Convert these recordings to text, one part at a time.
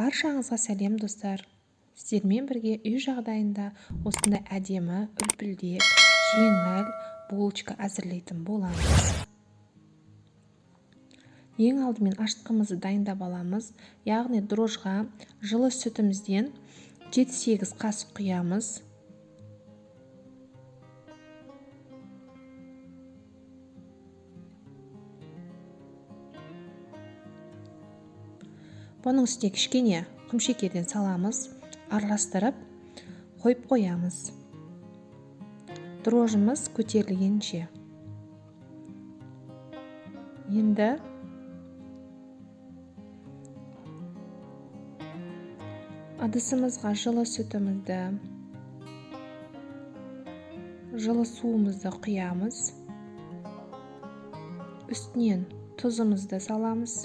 Баршаңызға сәлем, достар! Сіздермен бірге үй жағдайында осындай әдемі, үлпілдек, жеңіл булочка әзірлейтін боламыз. Ең алдымен ашытқымызды дайындап аламыз, яғни дрожжға жылы сүтімізден 7-8 қасық құямыз. Бұның үстіне кішкене құмшекерден саламыз, араластырып қойып қоямыз. Дрожжымыз көтерілгенше. Енді ыдысымызға жылы сүтімізді, жылы суымызды құямыз. Үстінен тұзымызды саламыз.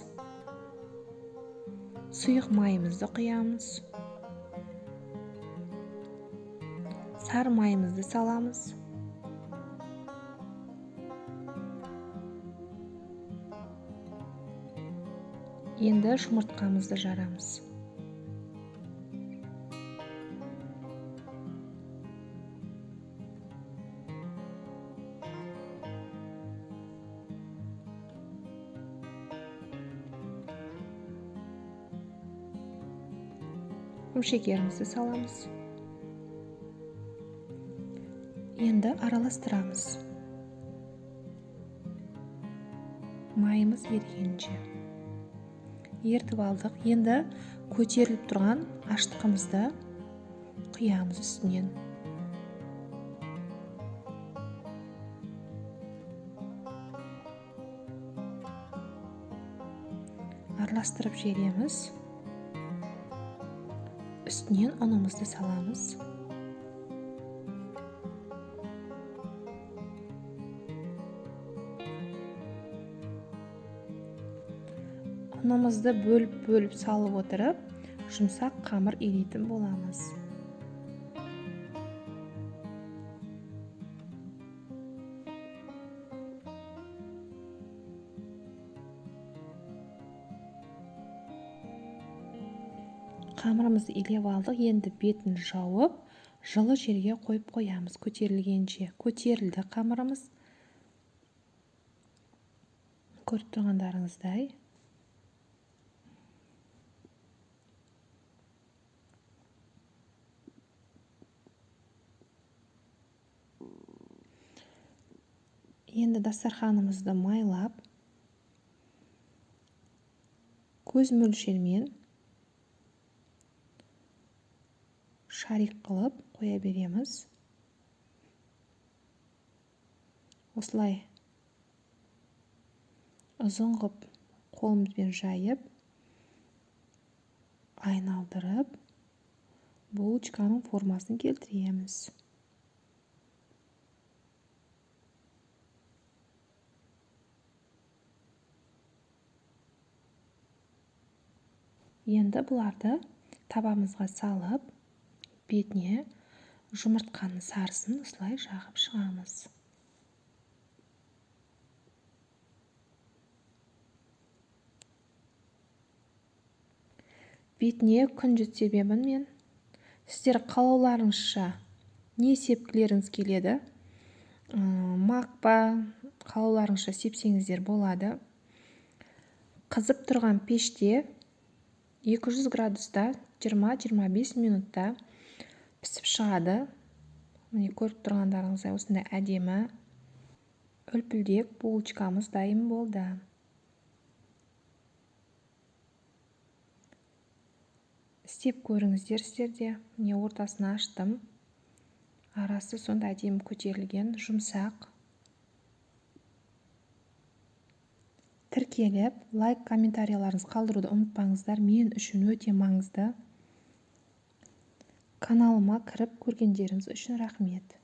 Сұйық майымызды құямыз. Сары майымызды саламыз. Енді жұмыртқамызды жарамыз. Құмшекерімізді саламыз. Енді араластырамыз. Майымыз ерігенше. Ертіп алдық. Енді көтеріліп тұрған ашытқымызды құямыз үстінен. Араластырып жібереміз. Үстінен ұнымызды саламыз. Ұнымызды бөліп-бөліп салып отырып, жұмсақ қамыр илейтін боламыз. Қамырымызды илеп алдық, енді бетін жауып, жылы жерге қойып қоямыз көтерілгенше. Көтерілді қамырымыз. Көріп тұрғандарыңыздай. Енді дастарханымызды майлап, көз мөлшермен шарик қылып қоя береміз. Осылай ұзын қылып қолымызбен жайып, айналдырып, булочканың формасын келтіреміз. Енді бұларды табамызға салып, бетіне жұмыртқаның сарысын осылай жағып шығамыз. Бетіне күнжіт себемін мен. Сіздер қалауларыңызша не сепкілеріңіз келеді, мак па, қалауларыңызша сепсеңіздер болады. Қызып тұрған пеште 200 градуста 20-25 минутта пісіп шығады. Міне көріп тұрғандарыңыздай осындай әдемі үлпілдек булочкамыз дайын болды. Істеп көріңіздер сіздер де. Міне ортасын аштым. Арасы сондай әдемі көтерілген, жұмсақ. Тіркеліп, лайк, комментарияларыңызды қалдыруды ұмытпаңыздар. Мен үшін өте маңызды. Каналыма кіріп көргендеріңіз үшін рахмет.